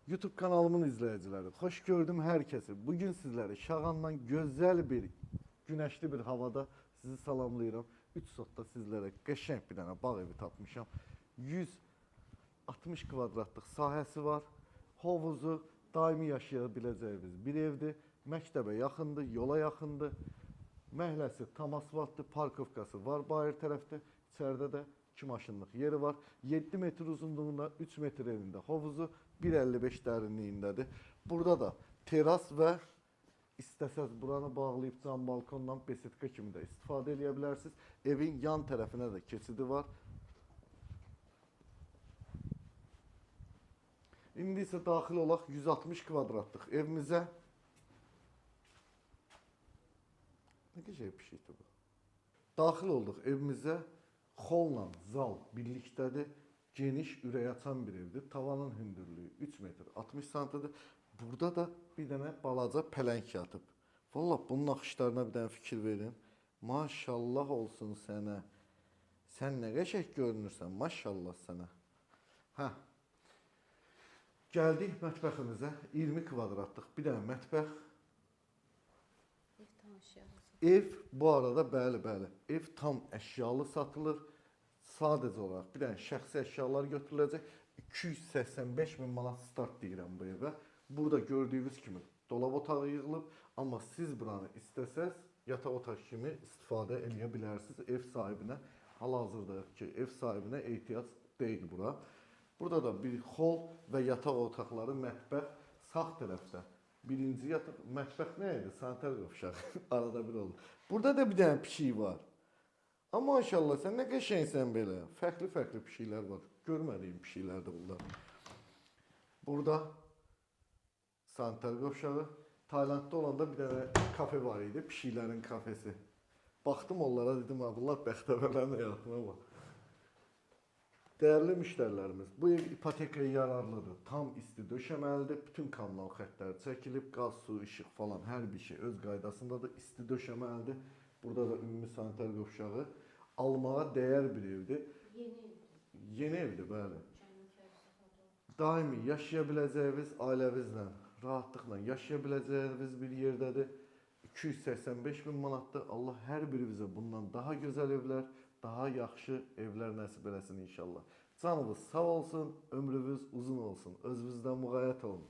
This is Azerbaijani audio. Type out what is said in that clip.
YouTube kanalımın izləyiciləri, xoş gördüm hər kəsi. Bugün sizləri Şağandan gözəl bir, günəşli bir havada sizi salamlayıram. 3 sotda sizlərə qəşəng bir dənə bağ evi tapmışam. 160 kvadratlıq sahəsi var. Hovuzu, daimi yaşaya biləcəyiniz bir evdir. Məktəbə yaxındır, yola yaxındır. Məhəlləsi tam asfaltdır, parkovkası var bayır tərəfdə. İçəridə də 2 maşınlıq yeri var. 7 metr uzunluğunda, 3 metr enində hovuzu, 1.55 dərinliyindədir. Burada da teras və istəsəz buranı bağlayıb cam balkondan besetka kimi də istifadə eləyə bilərsiniz. Evin yan tərəfinə də keçidi var. İndi isə daxil olaq 160 kvadratlıq evimizə. Nə qəşəng pişikdir bu. Daxil olduq evimizə. Xolla zal birlikdədir. Geniş, ürək açan bir evdir. Tavanın hündürlüyü 3 metr 60 santidir. Burada da bir dənə balaca pələng yatıb. Vallah bunun naxışlarına bir dənə fikir verin. Maşallah olsun sənə. Sən nə qəşəng görünürsən, maşallah sənə. Hə. Gəldik mətbəximizə. 20 kvadratlıq bir dənə mətbəx. Ev tam əşyalı. Ev bu arada bəli, bəli. Ev tam əşyalı satılır. Sadəcə olaraq bir dənə şəxsi əşyalar götürüləcək. 285 min manat start deyirəm bu evə. Burada gördüyünüz kimi dolab otağı yığılıb, amma siz buranı istəsəz yataq otağı kimi istifadə eləyə bilərsiniz ev sahibinə. Hal-hazırdakı ev sahibinə ehtiyac deyil bura. Burada da bir xol və yataq otaqları, mətbəx sağ tərəfdə. Birinci yataq, mətbəx nə idi? Sanitar qovşağı. Arada bir olur. Burada da bir dənə pişik var. Amma maşallah sən nə qəşəngsən belə. Fərqli-fərqli pişiklər var. Görmədiyim pişiklərdir bunlar. Burada sanitar qovşağı. Taylandda olanda bir dənə kafe var idi, pişiklərin kafesi. Baxdım onlara dedim, ha bunlar bəxtəvərlərin həyatına bax. Dəyərli müştərilərimiz, bu ev ipotekaya yararlıdır. Tam isti döşəməlidir. Bütün kommunal xəttləri çəkilib, qaz, su, işıq falan hər bir şey öz qaydasındadır. İsti döşəməlidir. Burada da ümumi sanitar qovşağı. Almağa dəyər bir evdir. Yeni evdir. Yeni evdir, bəli. Kəndin içərisində. Daimi yaşaya biləcəyiniz ailənizlə, rahatlıqla yaşaya biləcəyiniz bir yerdədir. 285 min manatdır. Allah hər birimizə bundan daha gözəl evlər, daha yaxşı evlər nəsib eləsin inşallah. Canınız sağ olsun, ömrünüz uzun olsun. Özünüzdən müğayət olun.